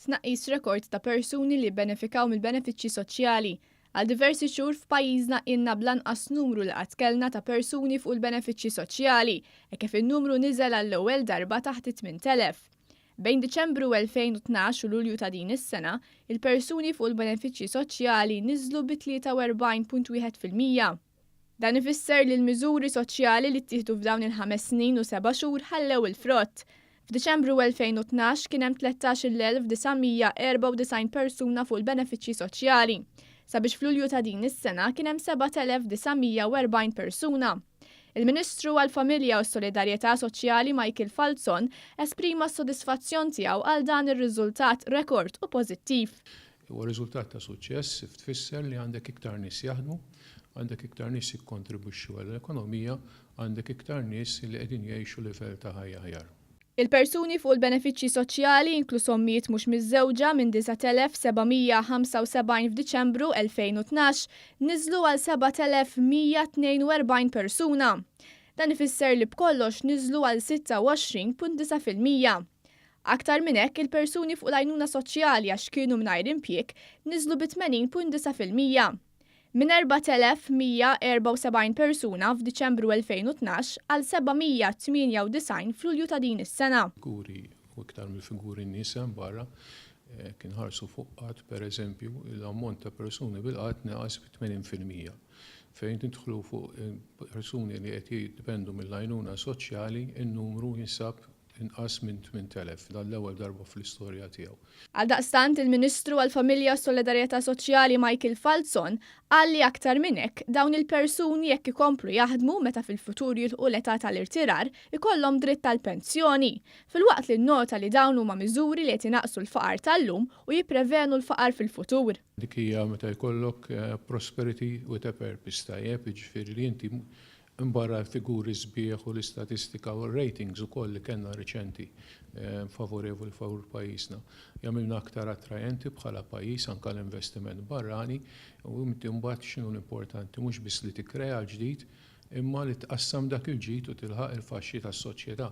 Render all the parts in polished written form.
Tnaqqis rekord ta' persuni li bbenefikaw mill-benefiċċji soċjali. Għal diversi xhur f'pajjiżna ilna bl-anqas numru li qatt kellna ta' persuni fuq il-benefiċċji soċjali, hekk kif in-numru niżel għall-ewwel darba taħt it-8,000. Bejn Diċembru 2012 u Lulju ta' din is-sena, il-persuni fuq il-benefiċċji soċjali niżlu bi 43.1%. Dan ifisser li l-miżuri soċjali li ttieħdu f'dawn il-ħames snin u seba' xhur ħallew il-frott. F'Diċembru 2012 kien hemm 13,994 persuna fuq il-benefiċċji soċjali, sabiex f'Lulju ta' din is-sena kien hemm 7,940 persuna. Il-Ministru għall-Familja u s-Solidarjetà Soċjali Michael Falzon esprima s-sodisfazzjon tiegħu għal dan ir-riżultat rekord u pożittiv. Huwa riżultat ta' suċċess tfisser li għandek iktar nies jaħdmu, għandek iktar nies jikkontribwixxu għall-ekonomija, għandek iktar nies li qegħdin jgħixu livell ta' ħajja aħjar. Il-persuni fuq il-benefiċċji soċjali, inkluż ommijiet mhux miżżewġa, minn 9,775 f'Diċembru 2012 niżlu għal 7,142 persuna. Dan ifisser li b'kollox niżlu għal 26.9%. Aktar minn hekk, il-persuni fuq l-għajnuna soċjali għax kienu mingħajr impjieg niżlu bi 80.9%. Minn 4,174 persuna f'Diċembru 2012 għal 798 f'Lulju ta' din is-sena. Figuri u iktar mill-figuri n-nies hemm barra, jekk inħarsu fuq qgħad pereżempju, l-ammont ta' persuni bil-qgħad naqas bi 80%. Fejn nidħlu fuq persuni li qed jiddependu mill-għajnuna soċjali, in-numru jinsab inqas minn 8,000, dan l-ewwel darba fl-istorja tiegħu. Għaldaqstant, il-Ministru għall-Familja u s-Solidarjetà Soċjali Michael Falzon qal li aktar minn hekk, dawn il-persuni jekk ikomplu jaħdmu meta fil-futur jilħqu l-età tal-irtirar, ikollhom dritt għall-pensjoni, filwaqt li nnota li dawn huma miżuri li qed inaqqsu l-faqar tal-lum u jipprevenu l-faqar fil-futur. Dik hija meta jkollok prosperity with a purpose, tajjeb, jiġifieri li inti Minbarra l-figuri sbieħ u l-istatistika u r-ratings ukoll li kellna riċenti favorevoli favur pajjiżna, jagħmilna aktar attrajenti bħala pajjiż anke għall-investiment barrani u inti mbagħad x'inhu l-importanti mhux biss li tikkrea l-ġdid imma li tqassam dak il-ġid u tilħaq il-faxxi tas-soċjetà.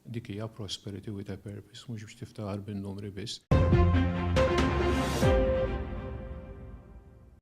Dik hija prosperity with a purpose, mhux biex tiftaħar bin-numri biss.